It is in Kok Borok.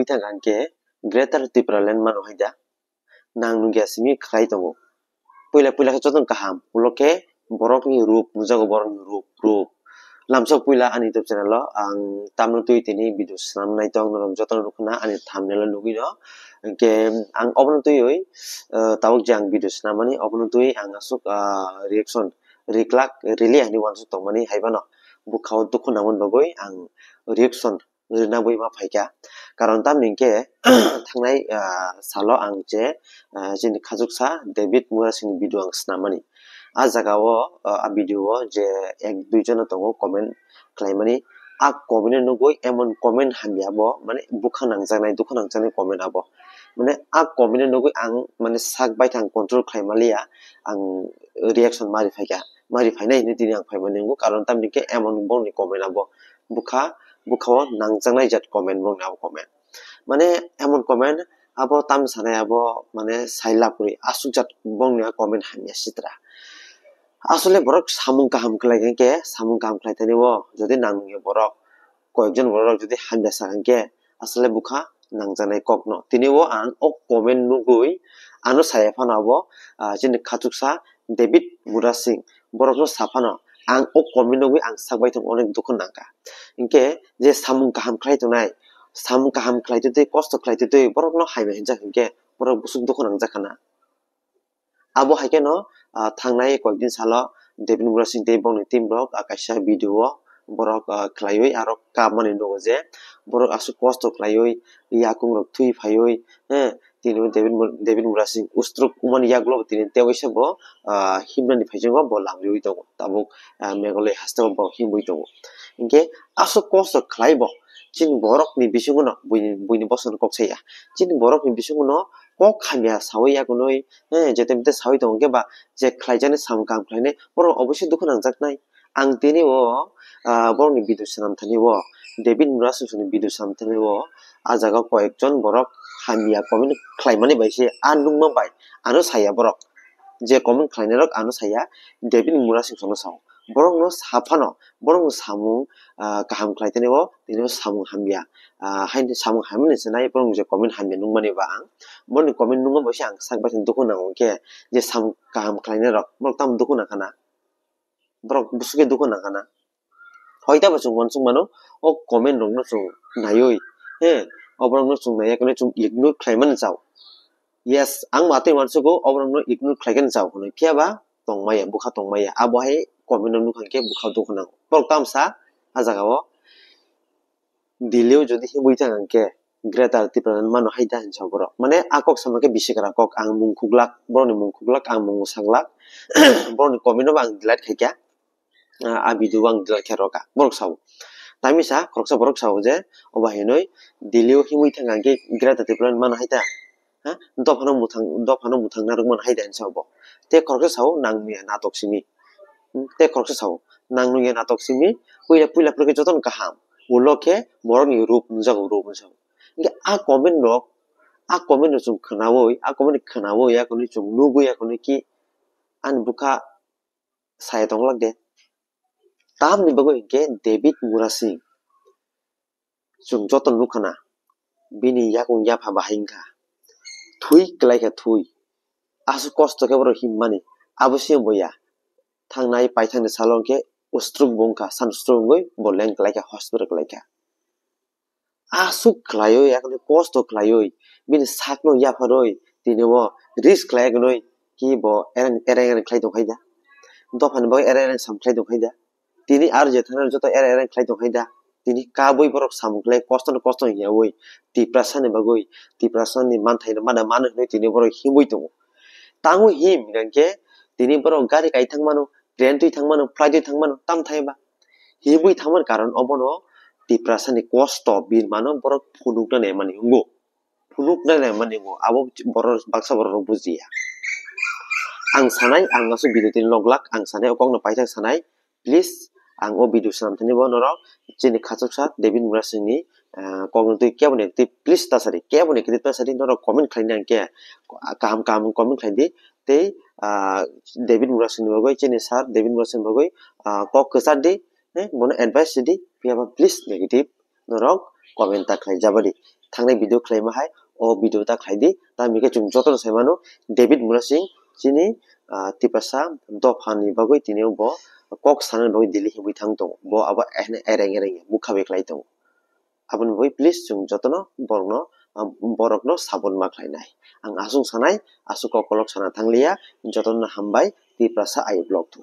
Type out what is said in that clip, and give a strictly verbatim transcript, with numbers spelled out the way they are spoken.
thang ang khe Greater Tipraland mano hai da. Nang nungya simi khlai tongo. Puila puila khe jotono kaham, ulo khe borokni rup nukjago, borokni rup, rup. Lamsok puila ani YouTube channel o ang tamno twi tini video swnam nai tong norok jotono nukna ani thumbnail o nugwi no. Hinkhe ang obono twiwi, eh, tabuk je ang video swnam mani obono twi ang aswk, ah, reaction riklak rili hinwi uansuk tongmani hai phano bwkha o dukhu nangmani bagwi ang reaction rwna bagwi ma phaikha. Karon tamni hinkhe thangnai, ah, salo ang je, ah, chini khachuksa David Murasing ni video ang swnam mani. Ah jaga o, ah, ah video o je ek dui jona tongo comment khlai mani. Ah comment no nugwi emon comment hamya bo, mane bwkha nangjaknai, dukhu nangjaknai comment abo. Mane ah comment no nugwi ang mane sak baithang control khlai manliya, ang reaction mari phaikha. Mari phainai hinwi tini ang phai mani wngo, karon tamni hinkhe emon bongni comment abo bwkha, bwkha o nangjaknai jat comment bongni abo comment. Mane emon comment abo tam sanai abo mane sai lapri aswk jat bongni comment hamya sitra. Asole borok samung kaham khlai khe, samung kaham khlai thani o jodi nang nungya borok, koyekjon borok jodi hamya sa khe, asole bwkha nangjaknai kokno. Tini o ang o comment nugwi ano saya phano abo, ah, chini khachuksa David Murasing borokno sa phano ang o comment nugwi ang sak bai tongo, onek dukhu nangkha. Hinkhe je samung kaham khlai tongnai, samung kaham khlai twi twi, kosto khlai twi twi borokno hamya hinjak hinkhe borok bwswk dukhu nangjak khana. Abo hai kheno, ah, thangnai koyekdin salo David Murasing tei bongni team rok, ah, kaisa video o borok, ah, khlaiwi aro kapmani nugo je borok aswk kosto khlaiwi yakung rok thwi phaiwi, eh, tini David Mur-, David Murasing ustruk wngmani yagulo tini tei waisa bo, ah, himnani phaijakgo bo lamriwi tongo tabuk, ah, Meghalaya haste o bo himwi tongo. Hinkhe aswk kosto khlai bo chini borokni bisingo no buini, buini bosongni kok saya. Chini borokni bisingo no kok hamya sawi yakunwi, eh, jete mete sawi tongo khe ba je khlaijani samung kaham khlainai borok oboisoi dukhu nangjaknai. Ang tini o, ah, borokni video swnam thani o, David Murasing ni video swnam thani o, ah jaga koyekjon borok hamya comment khlaimani bai se, ah nungma bai ano saya borok. Je comment khlainai rok ano saya, David Murasing no sao. Borokno sa phano, borokno samung, ah, kaham khlai thani o, tini o samung hamya. Ah, haini samung hamya ni se nai, borokni je comment hamya nungmani ba ang. Borokni comment nungma bai se ang sak bai se dukhu nango khe, je samung kaham khlainai rok, borok tamo dukhu nangkha na. Borok bwswk khe dukhu nangkha na. Hoita bo chwng uansuk mano, o comment rokno chwng naiwi, he, oborokno chwng naiya khe chwng ignore khlaimani chao. Yes, ang matwi uansugo, oborokno ignore khlaikheno chao hwnwi. Phiya ba tongmaya, bwkha tongmaya. Abo hai comment no nukha khe bwkha dukhu nango. Borok tamsa, ah jaga o Delhi o jodi himwi thang khe, Greater Tipraland mano hai da hinwi sao borok. Mane a kok sama khe bisi kwrak kok, ang mung khuklak, borokni mung khuklak, ang mung saklak, borokni comment no bo ang delete khaikha, ah, a video o ang delete khe rwkha, borok sao. Tamisa khoroksa borok sao je, obo hinwi Delhi o himwi thang khe Greater Tipraland mano hai da, ha, dophano muthang, dophano muthang narwk mano hai da hinwi sao bo. Tei khoroksa sao nang nungya natok simi, tei khoroksa sao nang nungya natok simi, puila puila phuru khe jotono kaham, ulo khe borokni rup nukjago, rup hinwi sao. Hinkhe a comment rok, a comment rok chwng khwnaui, a comment khwnaui, a comment chwng nugui, a comment ki ani bwkha saya tongwlak de. Tamni bagwi hinkhe David Murasing chwng joto nukha na, bini yakung yapha bahai wngkha, thwi kwlai kha thwi, aswk kosto khe borok himmani, abo se wngya thangnai paithakni salo hinkhe stroke bo wngkha, sunstroke wngwi bo leng kwlai kha, hospital kwlai kha. Aswk khlaiwi, yakni kosto khlaiwi, bini sakno yapharwi, tini bo risk khlai yakni ki bo ereng ereng khlai tongkha da. Dophani bagwi ereng ereng sam khlai tongkha da. Tini aro je thangna joto ereng ereng khlai tongkha da. Tini kabui borok samung khlai kosto no kosto hiyaui, Tiprasa ni bagwi, Tiprasa ni manthai no mano mano hinwi tini borok himwi tongo. Tangwi him hinkhe tini borok gari kai thang mano, train twi thang mano, flight twi thang mano, tam thai ba. Himwi thangmani karon obono Tiprasani kosto birmano borok phunukna naimani wngo. Phunukna naimani wngo. Abo borok baksa borok rok bujiya. Ang sanai, ang aswk video tini loglak, ang sanai o kokno paithak sanai. Please, ang o video swnam thani bo norok chini khachuksa David Murasingni, ah, kokno twi kebo negative, please ta sadi, kebo negative ta sadi, norok comment khlaina hwnkhe kaham kaham comment khlai di. Tei, ah, David Murasingni bagwi, chini sir David Murasingni bagwi, ah, kok kwchar di, eh, bono advice rwdi, phiya ba please negative norok comment ta khlai jabadi. Thangnai video khlaima hai o video ta khlai di. Tamni khe chwng jotono sai mano David Murasing chini, ah, Tiprasa dophani bagwi tini bo kok sanani bagwi Delhi himwi thang tongo. Bo abo ereng ereng bukha bai khlai tongo. Aboni bagwi please chwng jotono borokno, ah, borokno sabun ma khlainai. Ang aswk sanai, aswk kokolok sana thangliya, jotono hambai Tiprasa I vlog tu.